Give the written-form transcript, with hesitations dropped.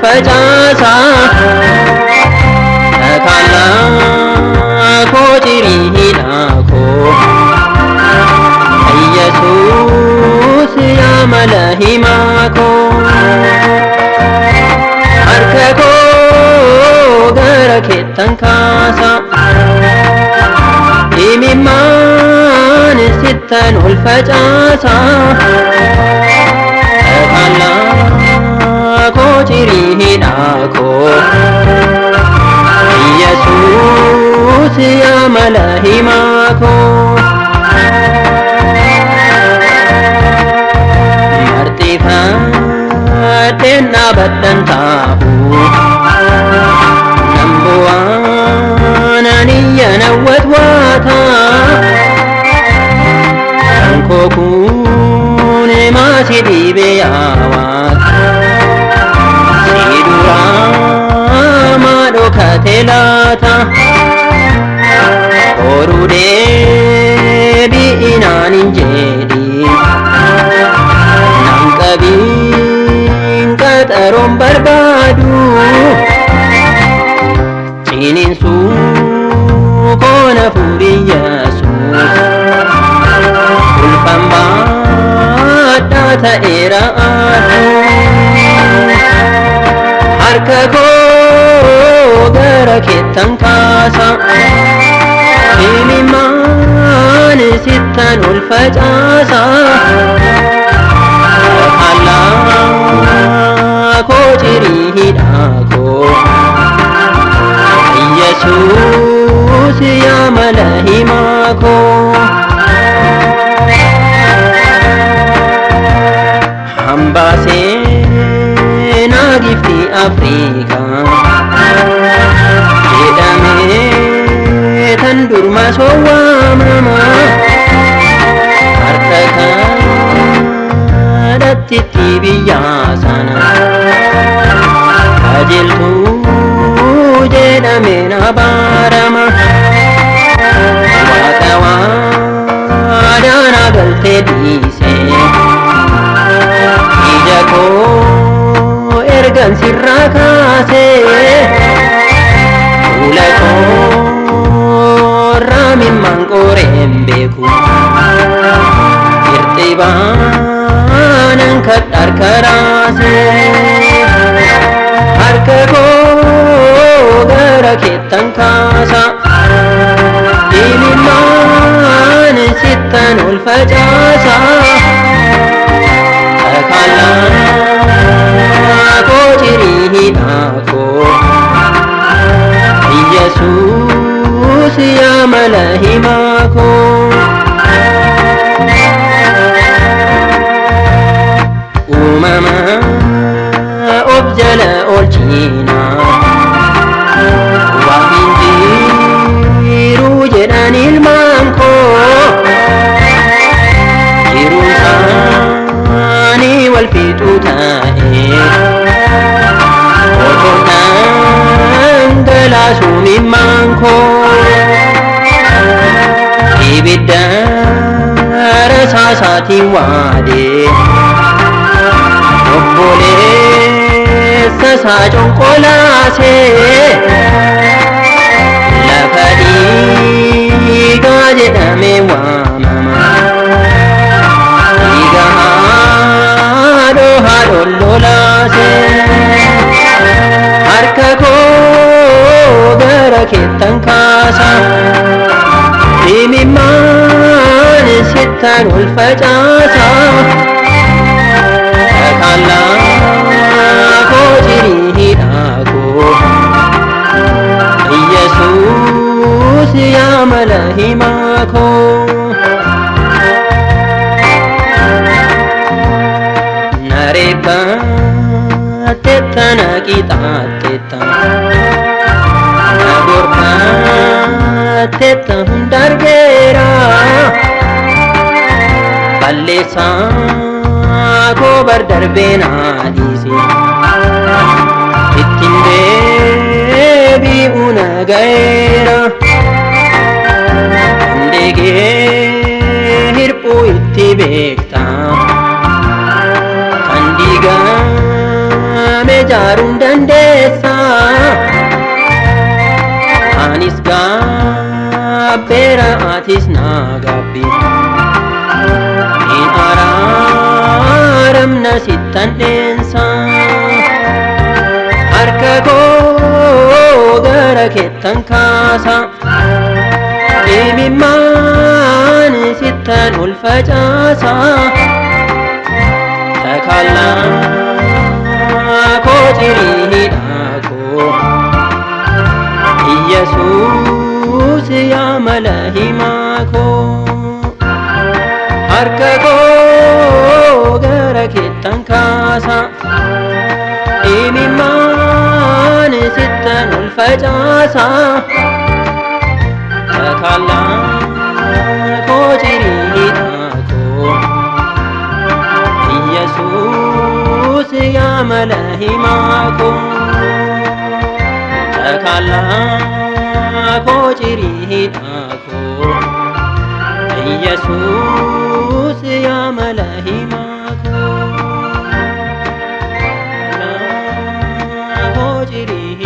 facaasa. Kaallaa koo cirii hidhaa koo Yesuus yaa mala himaa koo. Harka koo gara keettan kaasa, imimmaan sittan ol facaasa. Kaallaa koo cirii hidhaa koo Yesuus yaa mala himaa koo. Marxifadheen dhaabadhan taa'u, nan bu'aa nan iyya nan watwaata. Kan koo kun maasi dhiibee yaa Waaqa, si duraa maa dhokate laata? Horuu deebi'inaan hin jedhin, nan qabiin qaxaroon barbaadu. Ciniinsuu koo na fuudhi Yesuus, ulfan baadhaa ta'eera aduu. Harka koo gara keettan kaasa, imimmaan sittan ol facaasa. Kaallaa koo cirii hidhaa koo Yesuus yaa mala himaa koo. Hambaa seenaa giftii Afrikaa jedhamee tan durma soowwamama, harka kadhattitti biyyaa sana qajeeltuu jedhameen abaarama. Waaqa waadaan galtee dhiisee, ija koo ergan sirraa kaasee, fuula koorraa mimmaan qoreen beeku. Irxibaanan kadharka raasee, harka koo gara keettan kaasa, imimmaan sittan ol facaasa. Kaallaa koo cirii hidhaa koo Yesuus yaa mala himaa koo. Uumama of jala oolchina, Waaqni jiru jedhan ilmaan koo, jiruun isaanii wal fixuu ta'e, otoo dhangalaasuu mimmaan koo. Ibidda rasaasaatiin waadee, obboleessa isaa conqolaasee, lafa dhiigaa jedhamee waamama. Dhiiga haadhoo haadhoon lolaasee, harka koo gara keettan kaasa, imimmaan sittan ol facaasa. Kaallaa koo cirii hidhaa koo Yesuus yaa mala himaa koo. Nareebbaatteetta na qixaatteetta, na gorfaatteetta hunda argeera. Balleessaa koo bar darbee naa dhiisi, ittiin deebi'u na ga'eera. Kan deegee hirphuu itti beekta, kan diigame Gargaaruun dandeessa. Anis gaabbeera, atis naa gaabbi. Hin araaramna sittan dheensa. Harka koo gara keettan kaasa. Imimmaan sittan ol facaasa. Takallaa koo ciriidhaa koo, Iyyasuus yaa mala himaa koo. Harka koo gara keettan kaasa. Imimmaan sittan ol facaasa. Takallaa koo ciriidhaa koo, Iyyasuus yaa mala himaa koo. Takallaa koo ciriidhaa koo, Iyyasuus yaa mala himaa koo. Takallaa koo ciriidhaa.